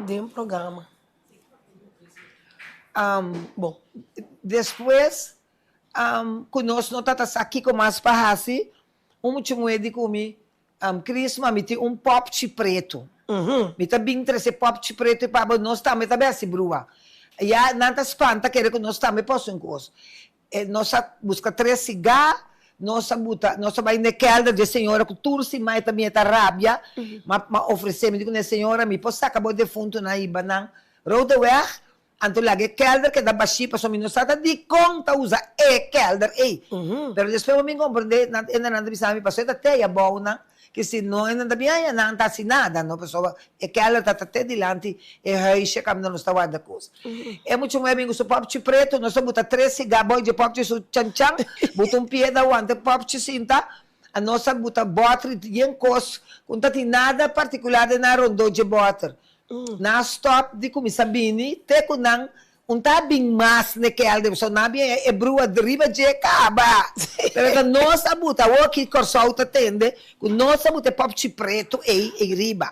Den programa. Bon, despues ku nos no tabata sa kiko mas pa hasi, un mucha muhé di ku mi, Crisma, mi tin un pòpchi pretu. Mi ta bin trese pòpchi pretu ei pa bo, nos tambe ta bèsti brua. Ya nan ta spanta kere ku nos tambe por hasi un kos. E nos a buska tres sigá, nos a buta, nos a bai n'e kèlder dje señora ku tur siman e ta bini e ta rabia, m'a m'a ofresé, mi di ku n'e señora, mi por saka bo defuntunan hiba nan Rodeweg, anto laga e kèlder keda bashí pasobra mi no sa ta dikon ta usa e kèlder ei. Pero despues bo bin komprendé, nan e nan ta bisa mi pasobra e ta te abou nan, Ki si no e nan ta bin haña nan ta hasi nada no pasobra e keller ta ta te dilanti e huisje kaminda nos ta warda kos. E mucha muher bin ku su popchi pretu nos a buta tres siga bou dje popchi su chanchan buta un piedra wanta e popchi sinta a nos a buta bòter yen kos ku no ta tin nada partikular den nan rondó dje bòter. Nan a stòp di kuminsá bini te ku nan Un ta bin mas n'e kelder, pasobra nan a bin haña e brua riba dje kaba. Pero ta nos a buta, awor aki Kòrsou ta tende ku nos a buta e pòpchi pretu ei ei riba.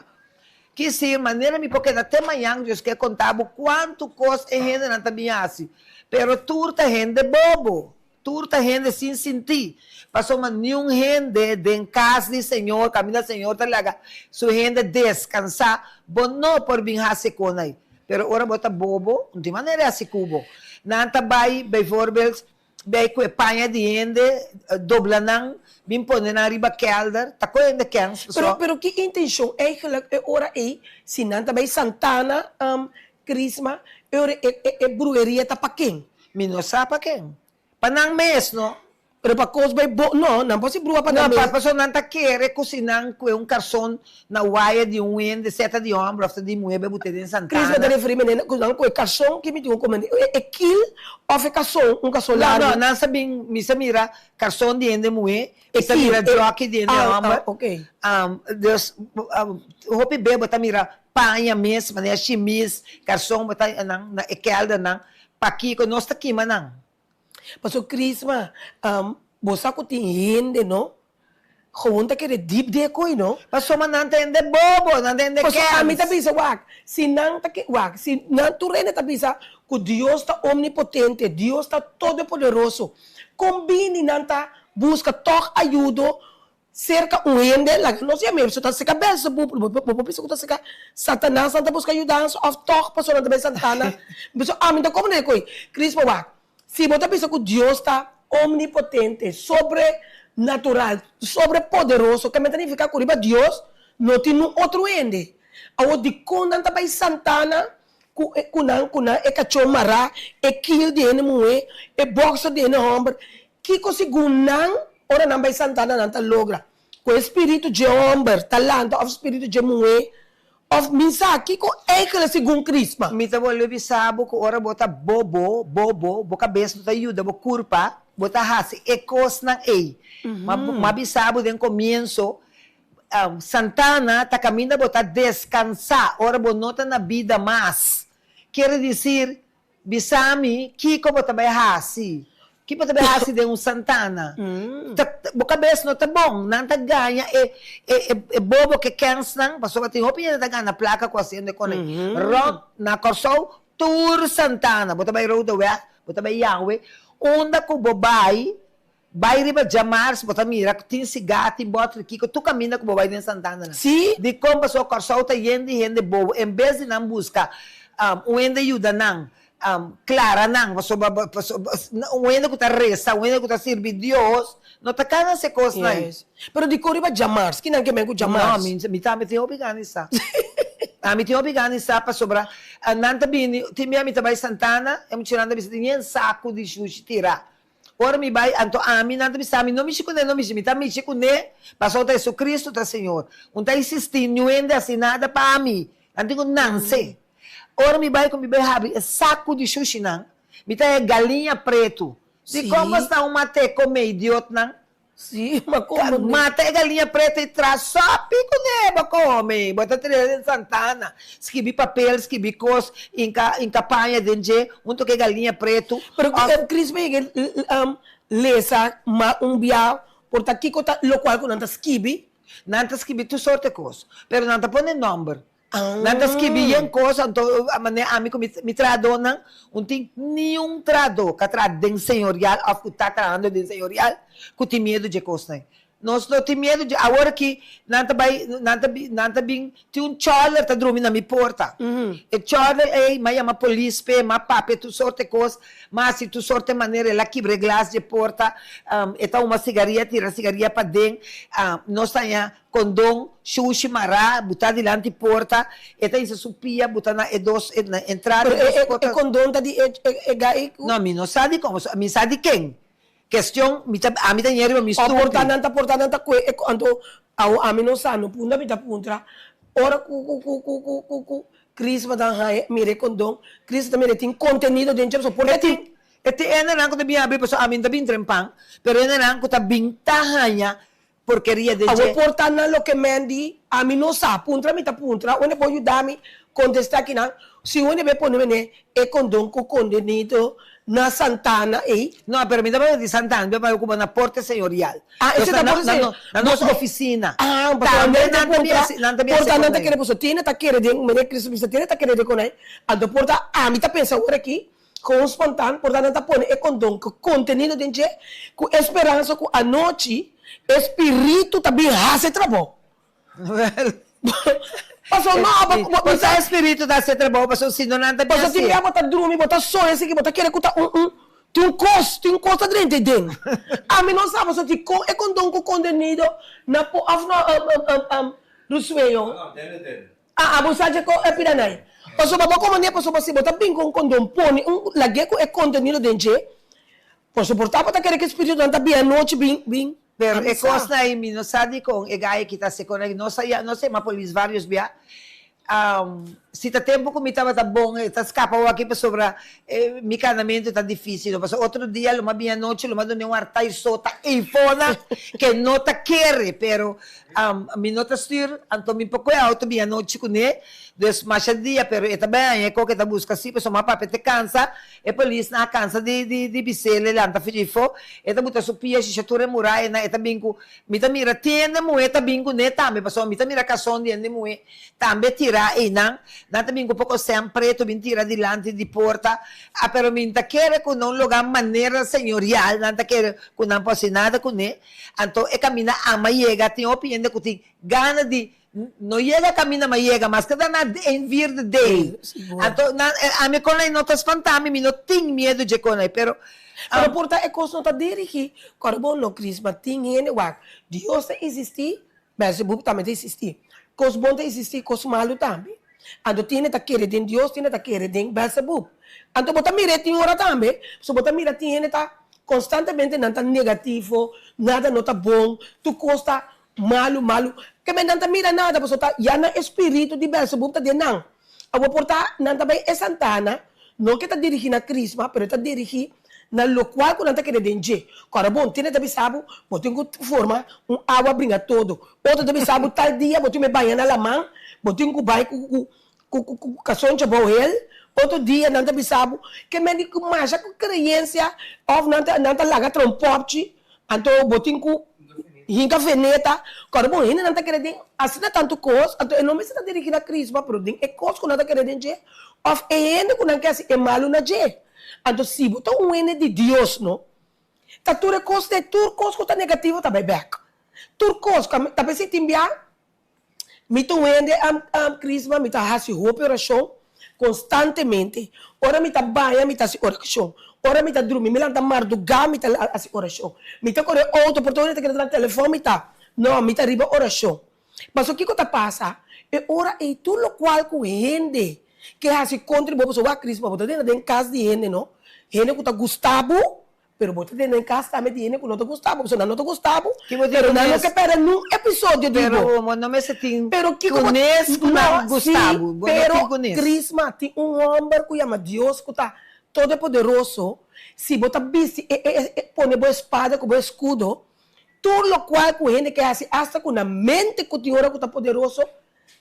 Kisi manera mi por keda te mañan, Dios ke konta bo kuantu kos e hendenan ta bin hasi. Pero tur ta hende bobo. Tur ta hende sin sintí, pasobra niun hende den kas di Señor, kaminda Señor ta laga su hende deskansá, bo no por bin hasi kon ei. Pero ora bo ta bobo, no tin manera di hasi ku bo. Nan ta bai, bijvoorbeeld, bai ku e paña di hende, dobla nan, bin pone nan riba kèlder, ta koe hende kèns, Pero, pasobra. pero ki intenshon eigenlijk e ora ei, si nan ta bai Santana, Crisma, e ora e, e, e bruheria ta pa ken? Mi no sa pa ken. Pa nan mes, no. Pero pa kos bai bo, no, nan por si brua pa nan No, mes. pa pasobra nan ta kere ku si nan kue un karson na waya di un hende, sea ta di hòmber òf ta di muhé, bai bute den Crisma ta Santana. referí mene ku nan kue karson, ki mi tin ku komende? E, e kil òf e kason, un kason No, no, largu? nan sa bin, mi sa mira karson di hende muhé, E mi sa kil, mira e, djòki di hende ah, ah, hòmber. ok. Dus, hopi be bo ta mira paña mes, manera shimis, karson, bo ta nan na e kèldernan. Pakiko nos ta kima nan? Pasobra Crisma, bo sa ku tin hende no, gewoon ta kere dip den e koi no. Pasobra nan ta hende bobo, nan ta hende kens. Pasobra ami ta bisa wak, si nan ta ke, wak, si nan tur hende ta bisa ku Dios ta omnipotente, Dios ta todopoderoso, kon bini nan ta buska tòg ayudo Serka un hende, laga nos yam'é, pasobra ta serka Belzebub, bo bo por bisa ku ta serka Satanas nan ta buska yudansa òf tòg pasobra nan ta bai Santana. Pasobra ami ta komprendé ku ei. Crispo wak, si bo ta bisa ku Dios ta omnipotente, sobrenatural, sobrepoderoso, kende ta nifiká ku riba Dios no tin nun otro hende. Awor dikon nan ta bai Santana ku ku nan ku nan e kachó mará, e kil di hende muhé, e bòkser di hende hòmber, Kiko segun nan, ora nan bai Santana nan ta logra? Ku e spiritu dje hòmber ta lanta òf spiritu dje muhé? Òf mi sa kiko eigentlik segun Crisma? Mi ta bolbe bisa bo ku ora bo ta bobo, bobo, bo kabes no ta yuda bo kurpa, bo ta hasi e kosnan ei. Ma m'a bisa bo den komienso, Santana ta kaminda bo ta deskansá ora bo no ta na bida mas. Kiere disir, Bisa mi, kiko bo ta bai hasi? Ki bo ta bai hasi den un santana? Ta, bo kabes no ta bon. Nan ta gaña e, e, e, e bobo ke kensnan, pasobra tin hopi hende ta gana plaka ku hasiendo e kone. Rònt na Kòrsou, tur santana. Bo ta bai Roodeweg, bo ta bai Yahwe, unda ku bo bai, Bai riba djamars bo ta mira ku tin sigá, tin bòter kiko, tur kaminda ku bo bai den Santana nan. Sí. Dikon? Pasobra Kòrsou ta yen di hende bobo. En bes di nan buska un hende yuda nan, klara nan, pasobra un hende ku ta resa, un hende ku ta sirbi Dios, no ta kana hasi e kosnan ei. Yes. Pero dikon riba djamars? Kinan ke men ku djamars? No, mi mi tambe tin hopi gana di sa. Ami tin hopi gana di sa pasobra nan ta bini, tin bia mi ta bai Santana, e muchanan ta bisa tin yen saku di shushi tirá. Ora mi bai, anto ami, nan ta bisa mi, no mishi kuné, no mishi, mi ta mishi kuné, pasobra ta Jesucristo ta Señor. Un ta insistí, niun hende hasi nada pa mi, nan tin ku nanse. Ora mi bai ku mi bai habri e saku di shushinan, mi ta haña galiña pretu. Dikon bo sta un mat'é kome, idiotnan? Sí, ma como ni. Mata e galiña preto i tra sopi kuné bo come. Bo ta trese den Santana, skibi papel, skibi kos, inka inka paña den dje hunto ku e galiña preto. Pero ku e Chris mi yega lesa ma un bia por ta kiko ta lokual ku nan ta skibi. Nan ta skibi tur sorte kos, pero nan ta pone nomber. Nan ta skibi yen kos, anto manera ami ku mi trahadónan, un tin niun trahadó ku a traha den señorial òf ku ta trahando den señorial ku tin miedu dje kosnan. Nos no tin miedu dje. Awor aki nan ta bai, nan ta nan ta bin, tin un chòler ta drumi na mi porta. E chòler ei, m'a yama polis p'e, m'a papia tur sorte kos, m'a hasi tur sorte manera, el a kibra e glas dje porta, e ta huma sigaria, tira sigaria paden, nos ta haña Kondon, shushi mará, butá dilanti porta, e ta hisa su pia buta na e dos, na entrada Pero di dos e porta. e kondon ta di e e gai ku. No, mi no sa di kon, mi sa di ken. Kestion, mi ta, ami ta ñe riba mi O stoel. porta nan ta porta nan ta kue e anto awo ami no sa no punda mi ta puntra ora ku ku ku ku ku ku ku Crisma ta haña mira e kondon, Crisma ta mira e tin kontenido den dje pasobra porta E tin, e tin hendenan ku ta bin habri pasobra ami no ta bin trempan, pero hendenan ku ta bin ta haña Porkeria den Awor dje. por ta nan loke men di, ami no sa. Puntra mi ta puntra, wende por yuda mi kontestá kinan? Si wende be pone mene e kondon ku kondenido na Santana ei. No, pero mi ta papia di Santana, mi ta papia ku bo na Porte Señorial. Ah, Nos ese ta na Porte na Señorial. na nos ofisina. Ah, pasobra Tambe nan ta nan ta puntra, hasi, nan ta por hasi ta nan ta konai. kere pasobra tene ta kere den, mene Cristo bisa tene ta kere den konai, anto por ta ami ta pensa awor aki, Gewoon spontaan, por ta nan ta pone e kondon ku kontenido den dje, ku e speransa ku anochi e spiritu ta bin hasi e trabou. Pasobra no abo bo Por ta e spiritu ta hasi e trabou, pasobra si no nan ta bin Pasobra tin hasié. bia bo ta drumi, bo ta soña esaki, bo ta kere ku ta un un tin un kos, tin un kos ta drenta ei den. Ami no sa pasobra di kon e kondon ku kontenido na por òf no Rusueño. A Abo sa dje ko e pida nai. Pasobra bo komo ne pasobra si bo ta bin ku un kondon pone un lag'é ku e kontenido den dje, por soportá bo ta kere ku e spiritunan ta bin anochi bin bin Pero e ami sa. kosnan ei mi no sa dikon e gai aki ta hasi kon aki. Nos a ya nos a yama polis varios bia. Si ta tempu ku mi tabata bon e ta skapa awor aki pasobra mi kanamentu ta difisil. Lo pasobra otro dia lo mi a bin anochi lo mi a duna un hartai sota eifona ke no ta kere pero Mi no ta stuur, anto mi por koe auto bin anochi kuné, dus masha dia, pero e ta bai haña e koke e ta buska si, pasobra papia te kansa, e polisnan a kansa di di di bis'el e lanta fidjifo, e ta buta su pia shisha tur e murayanan, e ta bin ku, mi ta mira tin hende muhé ta bin kuné tambe, pasobra mi ta mira kason di hende muhé tambe tirá einan, nan ta bin ku poko sèn pretu bin tira dilanti di porta, a pero mi ta kere ku na un lugá manera señorial nan ta kere ku nan por hasi nada kuné. Anto e kaminda ama yega, tin hopi hende ku tin gana di no yega kaminda ma yega, maske ta na een vierde deel. Anto nan ami kon ei no ta spanta mi, mi no tin miedu dje kon ei, pero. Pero por ta e kos no ta dirigi, kòrda bo no Chris, ma tin hende wak, Dios ta existi, Beelzebub tambe ta existi. Kos bon ta existi, kos malu tambe. Anto tin hende ta kere den Dios, tin hende ta kere den Beelzebub. Anto bo ta mira e tin ora tambe, pasobra bo ta mira tin hende ta Konstantemente nan ta negativo, nada no ta bon, tur kos ta malu, malu. Keme nan ta mira nada, pasobra ta ya nan e spiritu di Belzebub ta den nan. Awor por ta nan ta bai e santana, no ke ta dirigí na Crisma, pero e ta dirigí na lokual ku nan ta kere den dje. Kòrda bon, tene ta bisa bo, bo tin ku forma un awa bringa todo. Otro ta bisa bo tal dia bo tin ku baña na laman, bo tin ku bai ku ku Ku ku ku kasoncha bou hel, otro dia nan ta bisa bo ke men di ku masha ku kreensia of nan ta nan ta laga tra un popchi, anto bo tin ku hinka veneta, kòrda bo hende nan ta kere den asina tantu kos, anto e no mester ta dirigi na Crisma pero den e kos ku nan ta kere den dje of e hende ku nan ke hasi e malu na dje. Anto si bo ta un hende di Dios no, ta tur e kos te tur kos ku ta negativo ta bai bèk, tur kos, ta p'esei tin bia Mi ta un hende Crisma, mi ta hasi hopi orashon konstantemente. Ora mi ta baña mi ta hasi orashon. Ora mi ta drumi, mi lanta mardugá mi ta hasi orashon. Mi ta kore outo, por tur hende ta keda na telefòn mi ta. No, mi ta riba orashon. Pasobra kiko ta pasa? E ora ei tur lokual ku hende ke hasi kontra bo, pasobra wak Crisma, bo ta dena den kas di hende no, hende ku ta gusta bo, Pero bo ta tene den kas tambe di hende ku no ta gusta bo, pasobra nan no ta gusta bo, Ki bo tin pero nan no kunes? ke pèrdè nun episodio di Pero bo. bo no mester tin Pero kiko bo kunes ku nan No, gusta sí, bo, bo no tin pero kunes. Crisma, tin un hòmber ku yama Dios ku ta Todopoderoso, si bo ta bisti e e e pone bo espada ku bo eskudo, tur lokual ku hende ke hasi asta ku nan mente ku tin ora ku ta poderoso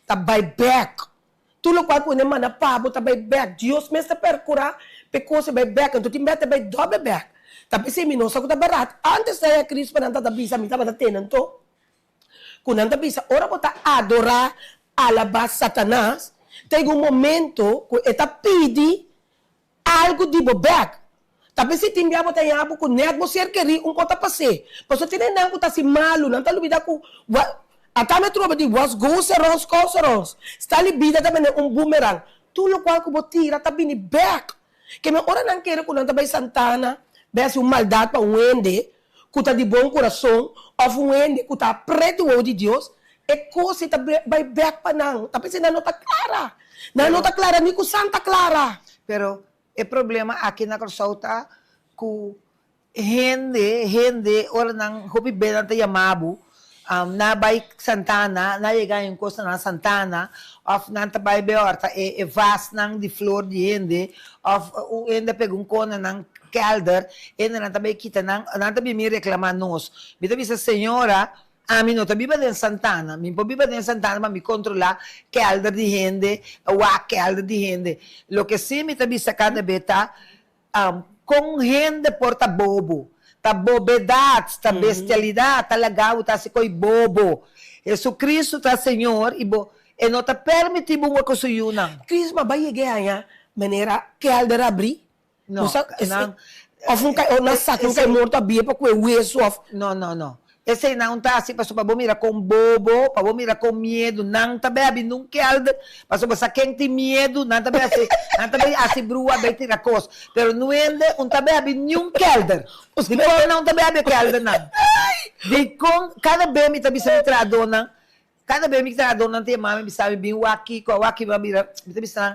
ta bai bèk. Tur lokual ku hende manda pa bo ta bai bèk. Dios mes ta perkurá pa e kos ei bai bèk. Anto tin bèk ta bai dòbel bèk. Ta p'esei mi no sa ku ta barat. Ántes ta e Crispa nan tabata bisa, mi tabata tende anto, ku nan ta bisa ora bo ta adorá alabá Satanas, ta yega un momento ku e ta pidi algu di bo bèk. Ta p'esei tin bia bo ta haña bo ku nèt bo ser kerí un kos ta pas'é. Pasobra tin hendenan ku ta hasi malu, nan ta lubidá ku ata mi a troba di what's goes around comes around. Sta li bida ta bini un boomerang. Tur lokual ku bo tira ta bini bèk. Keme ora nan kere ku nan ta bai Santana bai hasi un maldat pa un hende ku ta di bon kurason òf un hende ku ta pret di wowo di Dios, e kos ei ta bai bèk pa nan. Ta p'esei nan no ta klara. Nan no ta klara ni ku Santa Clara. Pero e problema aki na Kòrsou ta ku Hende, hende, ora nan hopi be nan ta yama bo, nan a bai Santana, nan a yega en kos na Santana, òf nan ta bai be òrta e e vasnan di flor di hende, òf un hende a pega un kon na nan kèlder, hendenan ta bai kita nan, nan ta bini reklamá nos. Mi ta bisa, Señora, ami no ta biba den Santana, mi por biba den Santana pa mi kontrolá kèlder di hende, wak kèlder di hende. Loke sí mi ta bisa kada be ta, Kon hende por ta bobo? Ta bobedat, ta bestialidat, ta laga bo ta hasi koi bobo. Jesucristo ta Señor i bo E no ta permiti bo wak ku su yunan. Crisma bai yega e aña manera kelder abri? No, nan. Of un kai, nan saka un kai morto a bia pa kue wesu of. No, no, no. Esei nan ta hasi pasobra bo mira kon bobo, pa bo mira kon miedu nan ta bai abi nun kelder, pasobra sa ken tin miedu nan ta bai hasi, nan ta bai hasi brua bai tira kos, pero nuende un ta bai abi niun kelder. Dikon nan ta bai abi e keldernan? Dikon kada be mi ta bisa mi trahadónan, kada be mi trahadónan ta yama mi bisa mi bin wak kiko, wak kiko, mi ta bisa nan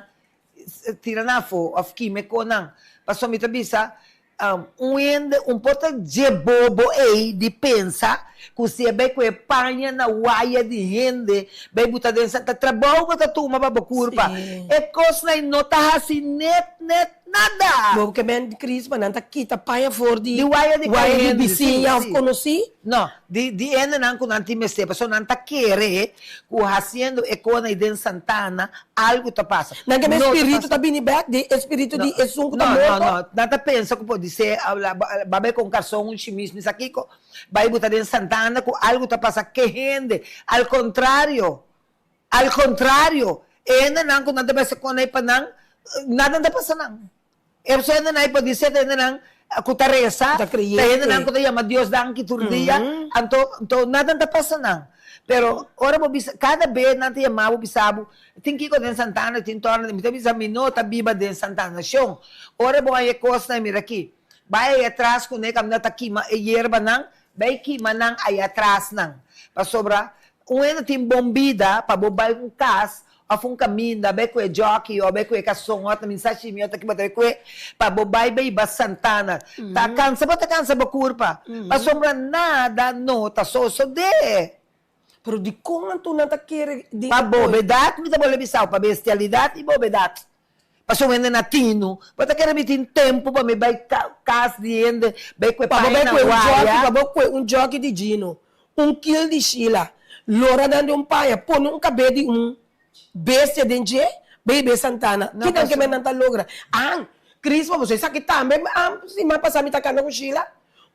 tira nan afó òf kima e konan, pasobra mi ta bisa Un hende un por ta dje bobo ei di pensa ku si e bai ku e paña na waya di hende bai buta den sa ta trabou bo ta tuma pa bo kurpa. E kosnan ei no ta hasi net net nada. Bo ke men Crisma nan ta kita paña for di Di waya di waya di hende, si, bisiña of si. konosí? No, di di hendenan ku nan tin mester pasobra nan ta kere ku hasiendo e kosnan ei den Santana Algu ta pasa. Nan ke men No ta spiritu pasa. ta bini bek, di e spiritu No, di esun ku ta no, no, morto? no. Nan ta pensa ku podisé ba bai kon karson, un shimis, mi sa kiko, bai buta den santana ku algu ta pasa ke hende. Al kontrario, al kontrario, e hendenan ku nan ta bese konai pa nan, nada no ta pasa nan. E hendenan ei podisé ta hendenan ku ta resa, Ta ta kreyente. hendenan ku ta yama Dios danki tur dia, anto anto nada no ta pasa nan. Pero ora bo bisa, kada be nan ta yama bo bisa bo, tin kiko den Santana, tin torna, mi ta bisa mi no ta biba den Santana shon. Ora bo haña e kosnan, mira aki, bai aya tras kuné kaminda ta kima e yerbanan, Bai kima nan aya trasnan. Pasobra un hende tin bon bida pa bo bai un kas of un kaminda bai ku e jockey of bai ku e kason of ta min sashimi of ta kiba ta bai ku e pa bo bai bai ba Santana. Ta kansa bo ta kansa bo kurpa pasobra nada no ta sosode. Pero dikon anto nan ta kere di Pa e koi? bobedat mi ta bolbe bisao, pa bestialidat i bobedat. Pasobra hende na tinu, bo ta kere mi tin tempu pa mi bai kas di hende, bai kue Pa bo paña bai na kue un joki, waya. pa bo kue un joki di Gino, un kil di Sheila, lora nan den un paña, pone un kabe di un bestia den dje, bai hib'é Santana. No, Kinan ke pasobra. men nan ta logra? An, Crisma, boso esaki tambe, an, siman pasá mi ta kanta ku Sheila.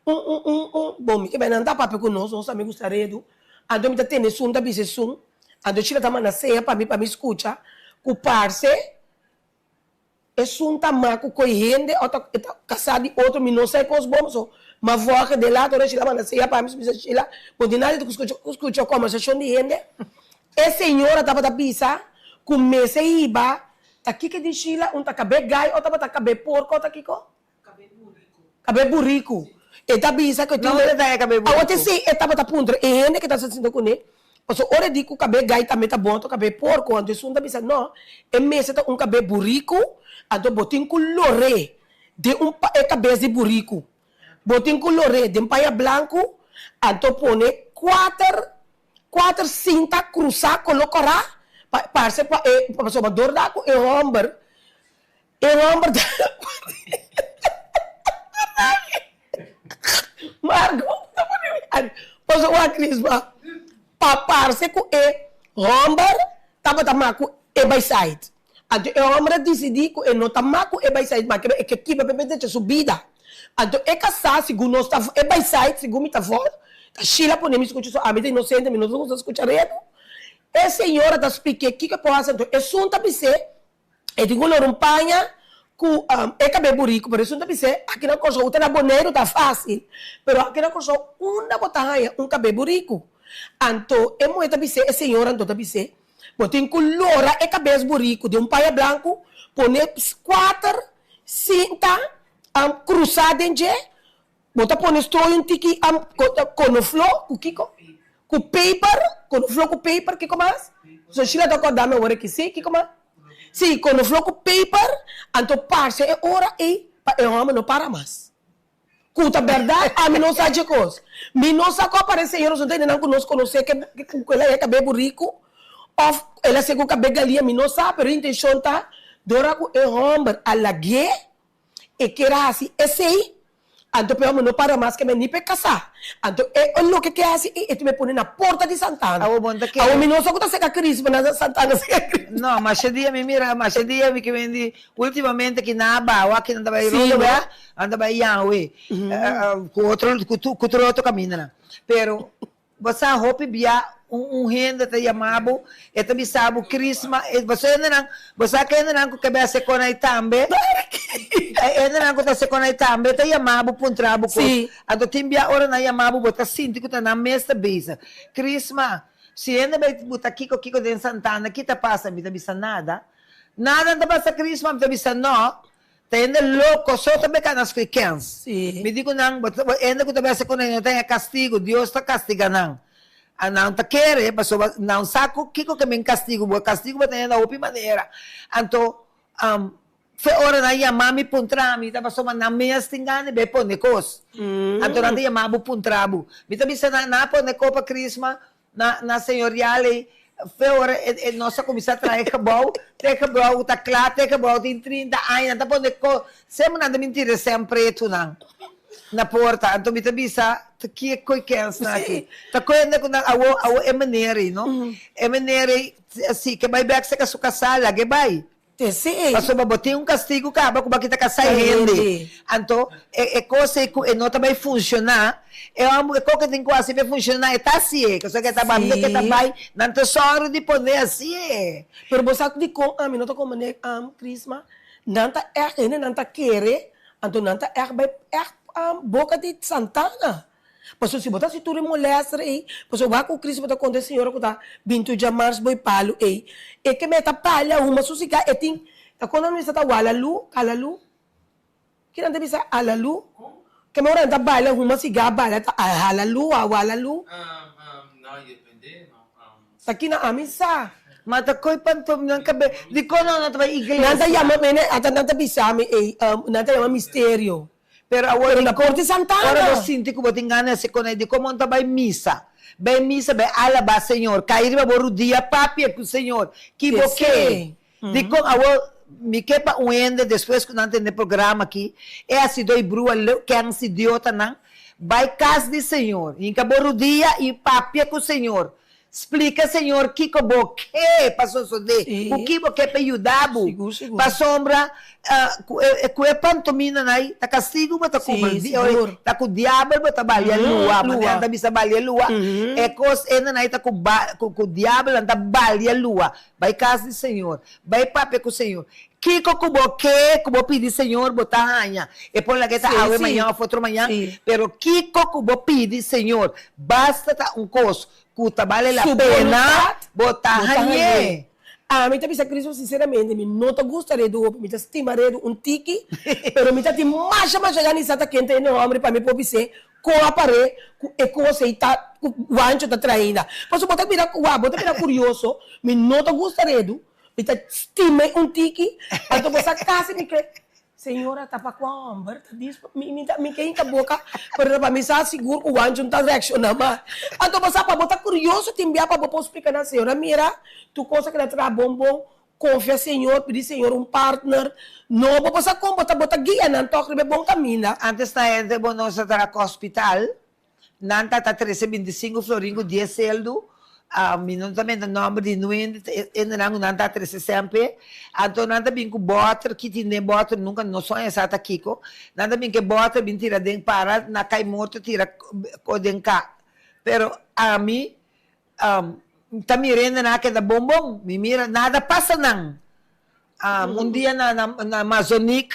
Un, un, un, un, bon, mi ke bai nan ta papia ku nos, nos amigu sta redu. Anto mi ta tende esun ta bisa esun. Anto Sheila ta manda seña pa mi pa mi skucha ku parse esun ta ama ku koi hende o ta e ta kasá di otro, mi no sa e kos bon so ma vòrge den later ora Sheila manda seña pa mi, mi bisa Sheila bo tin nada di ku skucha kòmbersashon di hende. E señora tabata bisa ku mester hiba ta kiko di Sheila un ta kab'é gai o tabata kab'é porko o ta kiko? Kabe buriku. E ta bisa ku e tin No ta e kabe buriku. Awor te si e tabata puntra e hende ku ta sinta kuné, pasobra ora e di ku kabe gai tambe ta bon anto kabe porko, anto esun ta bisa no, e mester ta un kabe buriku, anto bo tin ku lor'é den un e kabes di buriku. Bo tin ku lor'é den paña blanku, anto pone kuater kuater sinta krusá kolo kòrá pa parse pa e pasobra dor da ku e hòmber E homber ta Marco ta pone mi ari. Pasobra wak Crisma pa parse ku e homber tabata mak ku e bai sait. Anto e homber a disidí ku e no ta mak ku e bai sait ma kebe e ke kiba pa e decha su bida. Anto e kasá segun nos ta e bai sait segun mi ta vòl ta Sheila pone mi skucha so ami ta inosente mi no ta gusta skucha redu. E señora ta splik'é kiko e por hasi, anto esun ta bis'é e tin ku lora un paña ku e kab'é buriku, pero esun ta bis'é aki na Kòrsou, ta na Boneiru ta fásil, pero aki na Kòrsou unda bo ta haña un kab'é buriku? Anto e muhé ta bis'é, e señora anto ta bis'é, bo tin ku lora e kabes buriku den un paña blanku, pone kuater sinta krusá den dje, Bo ta pone strooi un tiki konofló ku kiko? Ku peper, konofló ku peper, kiko mas? So Sheila ta kòrda mi awor aki, si, kiko mas? Si, konofló ku peper, anto parse e ora ei pa e hòmber no para mas. Ku ta bèrdat, ami no sa dje kos. Mi no sa ku a parese señor nos no ta hende nan ku nos konosé ke ku el a haña kab'é buriku òf el a hasié ku kab'é galia, mi no sa, pero e intenshon ta dora ku e hòmber a lag'é E kier a hasi esei, anto p'e hòmber no para mas ke men ni p'e kasá. Anto e loke ke hasi ei, e ta bai pone na porta di Santana. Awo bon ta kere. Awo mi no sa ku ta seka Crisma na Santana seka Crisma. No, masha dia mi mira, masha dia mi ke men di ultimamente ki nan a bawa, ki nan ta bai Sí, rodo no? wea, nan ta bai Yahwe, ku otro, ku tur otro kamindanan. Pero Bo sa hopi bia un un hende ta yama bo, e ta bisa bo Crisma, e bo sa hendenan, bo sa ke hendenan ku ke bai hasi kon ai tambe, e hendenan ku ta hasi kon ai tambe ta yama bo puntra bo kos. Sí. Anto tin bia ora nan yama bo, bo ta sinti ku ta nan mes ta bisa. Crisma, si hende bai buta kiko kiko den Santana, ki ta pasa? Mi ta bisa nada. Nada no ta pasa Crisma, mi ta bisa no. Ta hende loko so ta beka na skri kens. Sí. Mi di ku nan, bo ta, hende ku ta bese ku nan no ta haña kastigu, Dios ta kastiga nan. A nan ta kere, pasobra nan sa ku kiko ke men kastigu, bo kastigu bo ta haña na hopi manera. Anto, fe ora nan yama mi puntra mi, ta pasobra nan mes tin gana di bai pone kos. Anto nan ta yama bo puntra bo. Mi ta bisa nan, nan a pone ko pa Krisma, Na na señorial ei, fe ora e e nos a kuminsá traha e gebou, te e gebou ta kla, te e gebou tin trinta aña, nan ta pone ko, semper nan ta bin tira e sèn pretunan na porta. Anto mi ta bisa, ta ki e koi kènsnan aki? Ta koe hende ku nan awo awo e meneer ei, no? E meneer ei, si ke bai bèk seka su kasá, lag'é bai. Esei. Pasobra bo tin un kastigu kaba ku bo a kita kasá e hende. Anto, e e kos ei ku e no ta bai funshoná, e hòmber e koke tin ku hasi pa e funshoná, e ta hasié. Pasobra ke ta banda ke ta bai, nan ta sòru di pon'é hasié. Pero bo sa dikon ami no ta komprendé, Crisma? Nan ta ègt, hendenan ta kere, anto nan ta ègt bai ègt boka di Santana. Pasobra si bo ta hasi tur e molèster ei, pasobra wak ku Cristo bo ta konta e señora ku ta binti djamars bo e palu ei, e ke meta palia huma su sigá, e tin, ta kon nan bisa ta walalu, kalalu? Ki nan ta bisa alalu? Ke me ora nan ta baila huma sigá baila ta halalu, walalu? Ta kina ami sa. Ma ta koe pantom nan kabe, dikon nan no ta bai Nan ta iglesia? yama, mene, ata nan ta bisa mi ei, nan ta yama misterio. Pero awor Pero di na kon, Corte Santana. ora bo sinti ku bo tin gana di hasi kon ei, di kon bo no ta bai misa? Bai misa, bai alabá Señor, kai riba bo rudia, papia ku Señor, ki bo ke. Esei. Di kon awor mi ke pa un hende despues ku nan tende programa aki, e hasi doi brua ken si diotanan, bai kas di Señor, hinka bo rudia i papia ku Señor. Splika Señor kiko bo ke pa sosodé, ku ki bo ke pa e yuda bo. Pasobra ku e ku e pantominanan ei ta kastigu bo ta kumpra. Ta ku diabel bo ta balia lua, manera nan ta bisa balia lua, e kos enan ei ta ku ku diabel nan ta balia lua. Bai kas di Señor, bai papia ku Señor. Kiko ku bo ke ku bo pidi Señor bo ta haña. E por laga e ta awe mañan òf otro mañan, pero kiko ku bo pidi Señor, basta ta un kos Ku ta bale la Su pena boluntad, bo ta bo ta hañ'é. hañ'é. Ami ta bisa Cristo sinceramente, mi no ta gusta redu hopi, mi ta stima redu un tiki, pero mi ta tin masha masha gana di sa ta ken ta hende hombre pa mi por bis'é kon a par'é ku e kos ei ta ku Wancho ta trae ainda. Pasobra bo ta bira wak, bo ta bira kurioso, mi no ta gusta redu, mi ta stim'é un tiki, anto bo sa kasi mi kre Señora ta pa cua homber ta dispo mi mi ta mi ke hinca boca pero ta pa mi sa sigur cu Juancho no ta reacciona mas anto bo sa pa bo ta curioso tin bia pa bo por splica nan señora mira tur cosa keda traha bon bon confia Señor pidi Señor un partner no bo por sa con bo ta bo ta guia nan tok riba e bon caminda. Antes na hende bo no sa traha cu hospital Nan ta ta trese bintisinku florin ku dies seldu, mi no ta menta nòmber di nuende, hendenan ku nan ta trese semper. Anto nan ta bin ku bòter, ki tin den bòter nunka no soña sa ta kiko. Nan ta bin ku e bòter bin tira den para na kai morto tira ko den ka. Pero ami. Ta mira hende nan a keda bon bon, mi mira nada pasa nan. Un dia na na Mazonik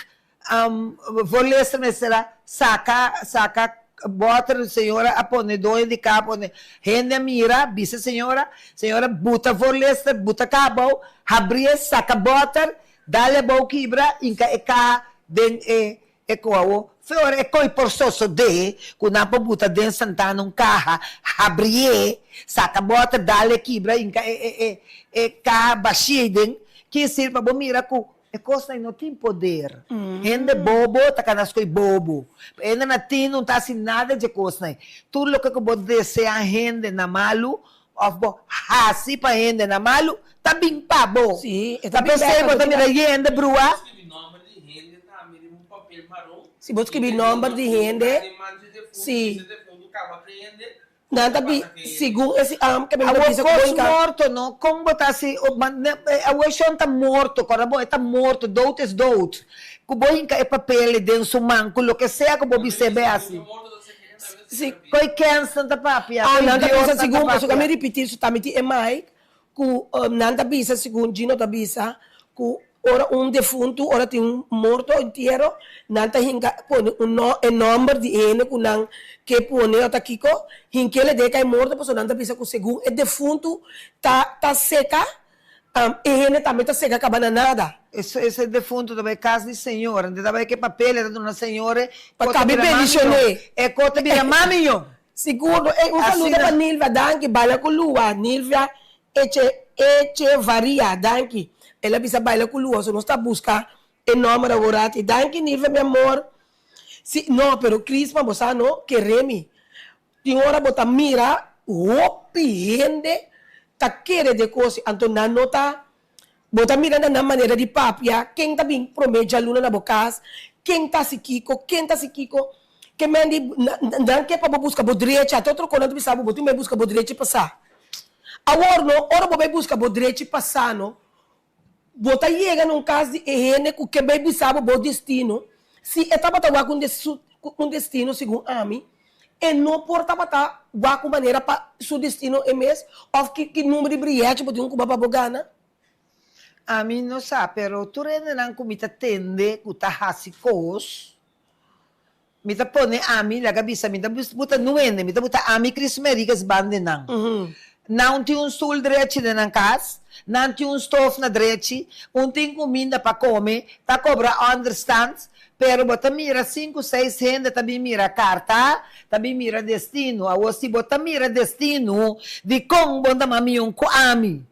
voorleester mester a saka saka bòter, señora a pone doño di ka pone, hende a mira bisa señora, señora buta voorleester buta ka abou, habrié saka bòter, dal abou kibra hinka e kaha den e E ku awo fe ora e koi por sosodé ku nan por buta den santana un kaha, habrié, saka bòter, dal e kibra, hinka e e e e kaha bashí eiden, ki sirbi pa bo mira ku e kosnan ei no tin poder. Hende bobo ta kana skoi bobo. Hende na tin no ta hasi nada dje kosnan ei. Tur loke ku bo deseá hende na malu òf bo hasi pa hende na malu, ta bin pa bo. Sí, e Ta ta bin p'esei bek, bo bo ta tin mira hende brua. Si bo skibi nòmber di hende, sí. Nan ta bi segun e si am ke mi ta Awor bisa ku kos bo hinka. morto no, kon bo ta hasi, awor e shon ta morto, kòrda bon e ta morto, dood is dood, ku bo hinka e papel den su man, ku loke sea ku bo bis'é bai hasi. Si. Koi kensnan ta papia, Ah, koi nan ta Dios bisa nan ta segun, pasobra papia. mi ripití su ta mi tin e mic, ku nan ta bisa segun Gino ta bisa ku ora un defuntu, ora tin un morto o entiero, nan ta hinka pone un no e nòmber di e hende ku nan ke pone o ta kiko, hink'é den e morto pasobra nan ta bisa ku segun e defuntu ta ta seka, E hende tambe ta sega kaba na nada. Ese defuntu ta bai kas di Señor, ente ta bai ke papel e ta duna Señor e Pa ko ta kabi bira mami yo, bendishoné. e ko ta bira mami yo. Sigur no. Ey, un saludo Asina. pa Nilvia, danki. Baila ku lua, Nilvia Eche Echevarria, danki. El a bisa baila ku lua, so nos ta buska e nòmber aworati. Danki Nilvia mi amor. Si, no, pero Crisma bo sa no, kere mi. Tin ora bo ta mira hopi hende ta kere den kosi, anto nan no ta, bo ta mira na nan manera di papia, ken ta bin prome djaluna na bo kas, ken ta hasi kiko, ken ta hasi kiko, ke men di nan ke pa bo buska bo drechi, ata otro kos nan ta bisa bo, bo tin bai buska bo drechi pasá. Awor no, ora bo bai buska bo drechi pasá no, Bo ta yega na un kas di e hende ku ke bai bisa bo bo destino, si e tabata wak un un destino segun ami, e no por tabata wak un manera pa su destino e mes òf ki ki number di brièchi bo tin ku ba pa bo gana. Ami no sa, pero tur hendenan ku mi ta tende ku ta hasi kos, Mi ta pone ami, laga bisa, mi ta buta nuende, mi ta buta ami Chris Meriges banda nan. Nan tin un stoel drechi den nan kas, nan tin un stof na drechi, un tin kuminda pa kome, ta kobra onderstand, pero bo ta mira sinku seis hende ta bin mira karta, ta bin mira destino. Awor si bo ta mira destino, dikon bo no ta mas mion ku ami?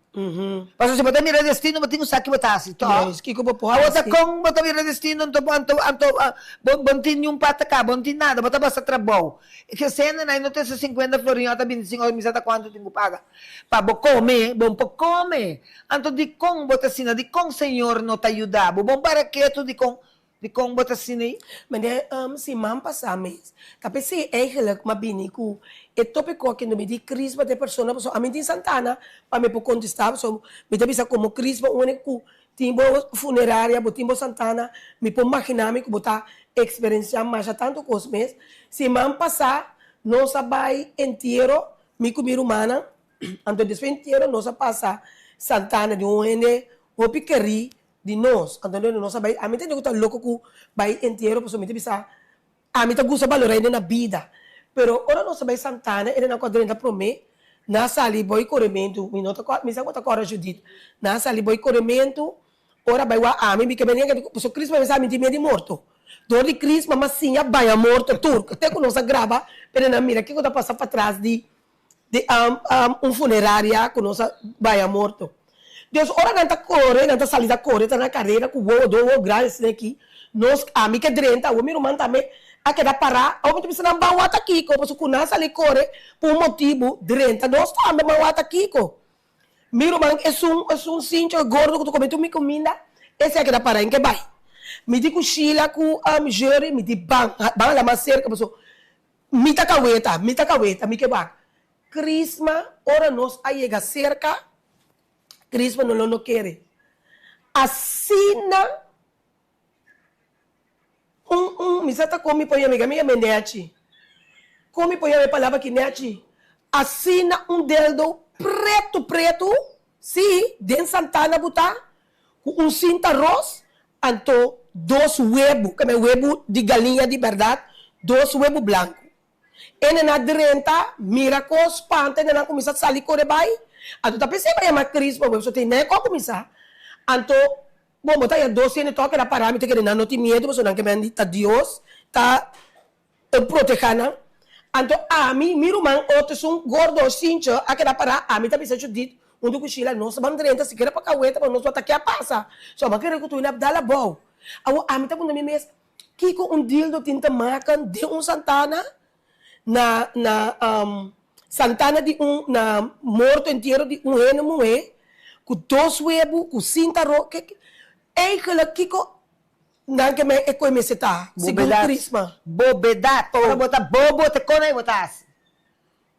Pasobra si bo ta mira destino bo tin ku sa ki bo ta hasi tòg. Yes, kiko bo por Awor ta hasi. kon bo ta mira destino anto anto anto bo bo no tin niun pata ka, bo no tin nada, bo ta basta trabou. Hesende nan no ta ese sinkuenta florin òf ta bintisinko òf mi sa ta kuantu tin ku paga pa bo kome, bo no por kome. Anto dikon bo ta asina? Dikon Señor no ta yuda bo? Bo no para ketu dikon Dikon bo ta asina ei? Meneer, siman pasá mes, ta p'esei eigenlijk m'a bini ku e tópiko aki no mi di Crisma ta e persona pasobra ami tin Santana pa mi por kontestá pasobra mi ta bisa komo Crisma un hende ku tin bo funeraria, bo tin bo Santana, mi por maginá mi ku bo ta eksperensiá masha tantu kos mes. Siman pasá nos a bai entiero, mi ku mi rumannan, anto despues entiero nos a pasa Santana di un hende hopi kerí Di nos, anto no nos a bai, ami ta hende ku ta loko ku bai entiero pasobra mi ta bisa ami ta gusta balora hende na bida, pero ora nos a bai Santana hende nan ku a drenta prome nan a sali boi korementu, mi no ta kòrda, mi sa ku ta kòrda Judith, nan a sali boi korementu, ora bai wak ami mi ke bini pasobra Crisma mi sa mi tin miedu di morto, dor di Crisma mi a siña baña morto tur, te ku nos a graba pero nan mira kiko ta pasa patras di di un funeraria ku nos a bai a morto. Dus ora nan ta kore, nan ta sali ta kore, ta na karera ku wowo, dos wowo grandi asina aki, nos, ami ke drenta, awor mi ruman tambe a keda pará, awor mi ta bisa nan ban wak ta kiko, pasobra ku nan sali kore pa un motibu, drenta nos tambe ban wak ta kiko. Mi ruman esun, esun sincho gordo ku ta kome tur mi kuminda, esei a keda pará, en ke bai. Mi di ku Sheila ku Jerry, mi di ban, ban hala mas serka pasobra Mi ta kaweta, mi ta kaweta, mi ke wak. Crisma, ora nos a yega serka, Crisma no lo no kere. Asina un un mi sa ta kon mi por yama, mi yama e Nechi. Kon mi por yama e palabra aki Nechi? Asina un deldo. pretu pretu, sí, den santana bo ta, ku un sinta ros, anto dos webu, ke men webu di galiña di bèrdat, dos webu blanku. E nena drenta, mira kos, spanta, e nena kuminsá sali kore bai, anto ta pens'é bai yama Crisma, bo tin nen ku a kuminsá, anto bo bo ta haña dos hende tòg keda pará, mi ta kere nan no tin miedu pasobra nan ke men di ta Dios ta protehá nan, anto ami, mi ruman otro esun gordo sincho a keda pará, ami ta bisa Judith huntu ku Sheila nos ta ban drenta sikiera pa kaweta pa nos wak ta ke a pasa, so aba kere ku tur hende a dal abou, awor ami ta puntra mi mes. Kiko un dildo tin ta makan den un santana na na santana di un na morto entiero di un hende muhe ku dos webu ku sinta ro ke eigenlijk kiko nan ke men e koe mester ta segun Crisma. Bobedat. Ora bo ta bobo te kon ei bo ta hasi.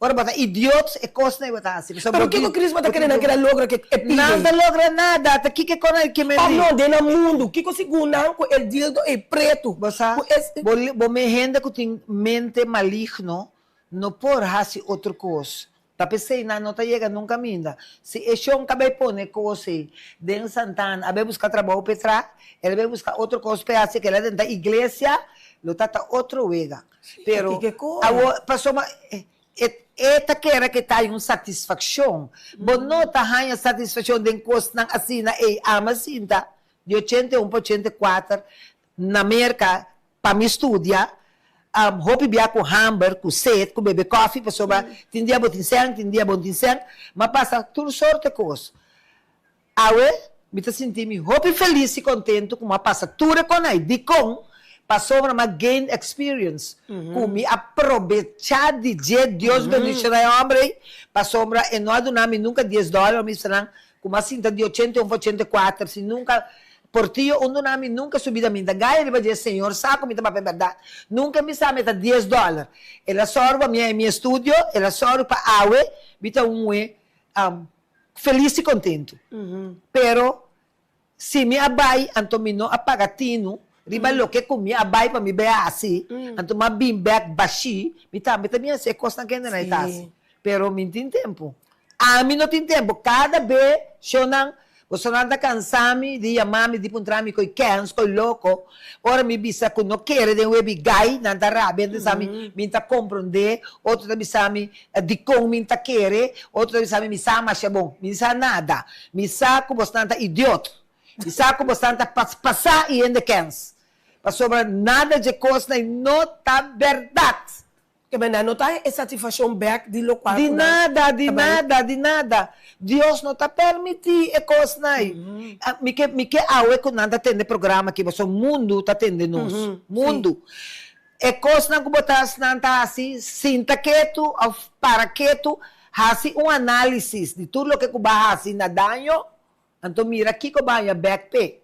Ora bo ta idiot e kosnan ei bo ta hasi. Pasobra Pero kiko Crisma ta kere nan kere logra ke e pide Nan ta logra nada, ta kiko e kosnan ei ke men Of no, den nan mundu, kiko segun nan ku e dildo ei pretu Bo sa, ku es bo bo men hende ku tin mente maligno no por hasi otro kos. Ta p'esei nan no ta yega nunka minda. Si e shon ka bai pone kos ei den Santana, a bai buska trabou p'e tra, el a bai buska otro kos p'e hasi, kela den ta iglesia, lo ta ta otro wega. Pero awor pasobra e ta kere ke ta hay un satisfakshon. Bo no ta haña satisfakshon den kosnan asina ey. Ami a sinta di 81 pa 84 na Merka pa mi studia, hopi bia ku hamber, ku set, ku bebe kòfi pasobra tin dia bo tin sèn, tin dia bo no tin sèn. Mi a pasa tur sorte kos. Awe, mi ta sinti mi hopi felis i kontentu ku mi a pasa tur e konai. Dikon? Pasobra mi a gain experience ku mi a probechá di dje. Dios bendishoná e hòmber ei, pasobra e no a duna mi nunka dies dòler. Mi bisa nan ku mi a sinta di 81 pa 84 sin nunka portillo un duna mi nunka su bida. Mi ta gaya riba dje, Señor sa ku mi ta papia bèrdat. Nunka mi sa mi ta dies dòler. El a sòru pa mi a mi estudio, el a sòru pa awe mi ta un muhé Felis i kontentu. Pero si mi a bai, anto mi no a paga tinu riba loke ku mi a bai pa mi bai hasi, anto mi a bin bèk bashí, mi tambe ta bin hasi e kosnan ku hende nan ta hasi. Pero mi no tin tempu. Ami no tin tempu. Kada be shownan, bosonan ta kansa mi di yama mi, di puntra mi koi kens, koi loko. Ora mi bisa ku no kere den webi gai, nan ta rabia, nan ta bisa mi, mi ta komprondé, otro ta bisa mi, Dikon mi ta kere? Otro ta bisa mi, Mi sa masha bon. Mi sa nada. Mi sa ku bosnan ta idiot. Mi sa ku bosnan ta pasá i hende kens. Pasobra nada dje kosnan ei no ta bèrdat. Ke men nan no ta e satisfashon bèk di lokual Di ku nan nada, di ta bai. nada, di nada. Dios no ta permití e kosnan ei. Mi ke, mi ke awe ku nan ta tende programa aki, pasobra mundu ta tende nos. Mundu. E kosnan ku bo ta nan ta hasi, sinta ketu òf para ketu, hasi un análisis di tur loke ku bo a hasi na daño, anto mira kiko bo a haña bèk p'e.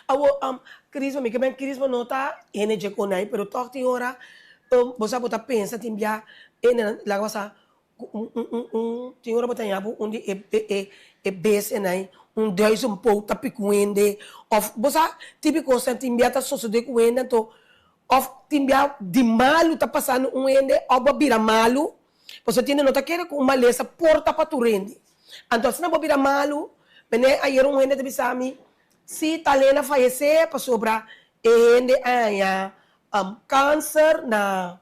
Awor, Crisma, mi ke men Crisma no ta hende dje konai, pero tòg tin ora bo sa bo ta pensa tin bia hende laga bo sa Ku un un un un tin ora bo ta haña bo un di e e e e besennan un duizendpoot ta pik un hende òf bo sa tipo di kosnan tin bia ta sosodé ku hende anto òf tin bia di malu ta pasando un hende òf bo a bira malu pasobra tin hende no ta kere ku un malesa por ta pa tur hende anto asina bo bira malu mene ayer un hende ta bisa mi si tal hende a fayesé pasobra e hende a haña kanser na